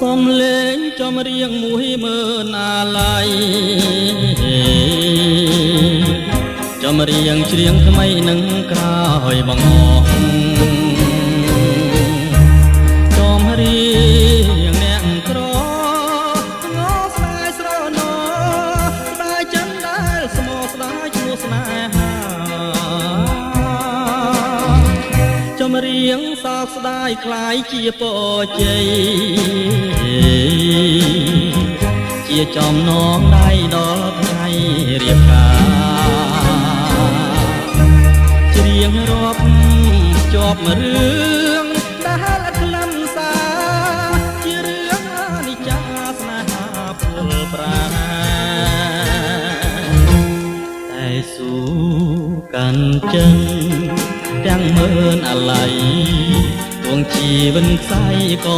សំលេងចំរៀងមួយមើណាឡៃចំរៀងច្រៀងថ្មីនឹងក្រោយបងអស់ចំរៀងអ្នកក្រងស្ដាយស្រណស្ដាយចិនដែលស្មោស្ដាយឈ្មោះស្នេហា ចំរៀងសោកស្ដាយคล้ายជាពរជ័យជាចំណងដៃដល់ថ្ងៃរៀបការច្រៀងរាប់ជាប់រឿងដែលខ្លឹមសារជារឿងអនិច្ចាស្នេហាពលប្រា តែស៊ូកាន់ចិនទាំងមើនអាល័យទួងជីវិនខ្សែក៏